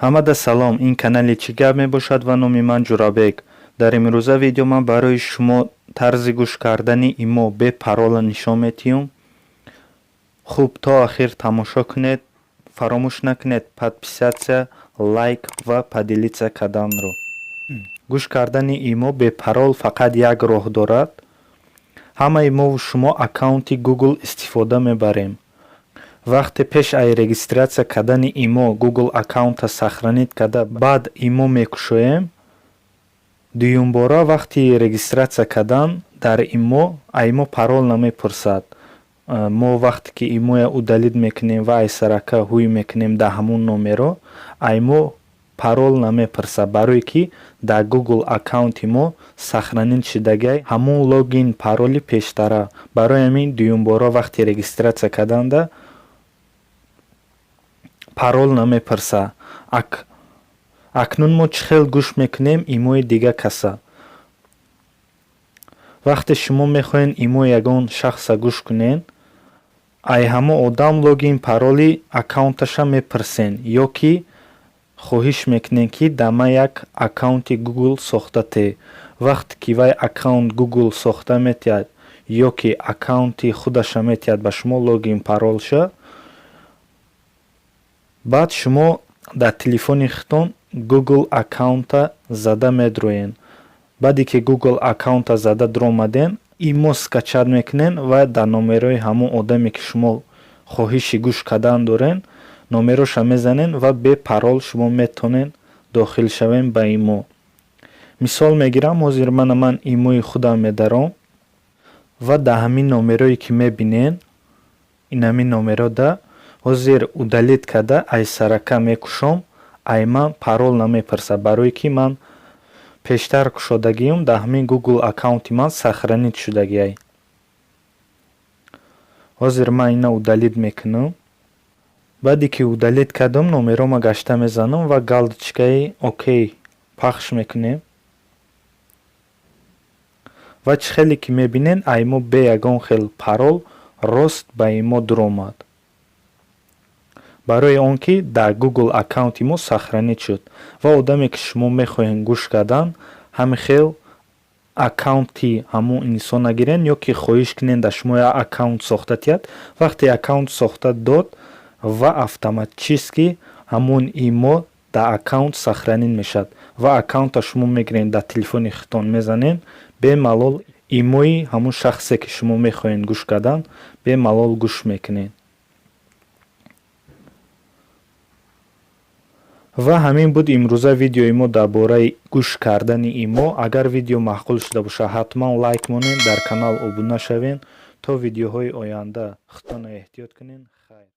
Ҳамада салом, ин канали «Чӣ гап» мебошад ва номи ман Ҷурабек. Дар имрӯза видео ман барои шумо тарзи гӯш кардани имо бе парола нишон метиҳам. Хуб, то охир тамошо кунед. Фаромӯш накунед подписаться, лайк ва поделиться карданро. Гӯш кардани имо бе парол фақат як роҳ дорад. Ҳамаи мову шумо аккаунти Google истифода мебарем. Вақте пеш ай регистрация кардани имо Google аккаунта сохранить карда, баъд имо мекушоем, дуюмбора вақти регистрация кардан дар имо ай мо парол намепурсад. Мо вақте ки имоя удалить мекунем ва ай сарака ҳуй мекунем, дар ҳамун номеро ай мо парол намепурсад, барое ки дар Google аккаунти мо сохранить шудагиай ҳамун логин пароли пештара. Барои ҳамин дуюмбора вақти регистрация карданда парол намепурсад. Акнун мо чӣ хел гӯш мекунем имои дига каса? Вақте шумо мехоҳед имои ягон шахса гӯш кунед, ай ҳамон одам логин пароли аккаунташа мепурсен ё ки хоҳиш мекунед, ки дар ман як аккаунти Google сохта те. Вақте ки вай аккаунт Google сохта метиҳад ё ки аккаунти худаша метиҳад ба шумо, логин паролша, баъд шумо дар телефони худтон Google аккаунта зада медроен. Баъде ки Google аккаунта зада дуромаден, имо скачать мекунен ва дар номерои ҳамон одаме, ки шумо хоҳиши гӯш кардан дорен, номероша мезанен ва бе парол шумо метавонед дохил шавем ба имо. Мисол мегирам, ҳозир мана ман имои худам медаром ва дар ҳамин номерое, ки мебинен, ин ҳамин номерода ҳозир удалить карда, ай сарака мекушом. Ай ман парол намепурсад, барое ки ман пештар кушодагиюм, дар ҳамин Google аккаунти ман сохранить шудагиай. Ҳозир ман ина удалить мекунам. Баъде ки удалить кардам, номерома гашта мезанам ва галочкаи окей пахш мекунем. Ва чӣ хеле ки мебинед, ай мо бе ягон хел парол рост ба имо дуромад, барои он ки дар Google аккаунти мо сохранить шуд. Ва одаме, ки шумо мехоҳед гӯш кардан, ҳамин хел аккаунти ҳамон инсона гирен ё ки хоҳиш кунед, дар шумо як аккаунт сохта тиҳад. Вақте аккаунт сохта дод, ва автоматически ҳамон имо дар аккаунт сохранить мешавад ва аккаунта шумо мегиред, дар телефони худтон мезанед, бемалол имои ҳамон шахсе, ки шумо мехоҳед гӯш кардан, бемалол гӯш мекунед. Ва ҳамин буд имрӯза видеои мо дар бораи гӯш кардани имо. Агар видео маъқул шуда бошад, ҳатман лайк монед, дар канал обуна шавед. То видеоҳои оянда худтонро эҳтиёт кунед. Хайр.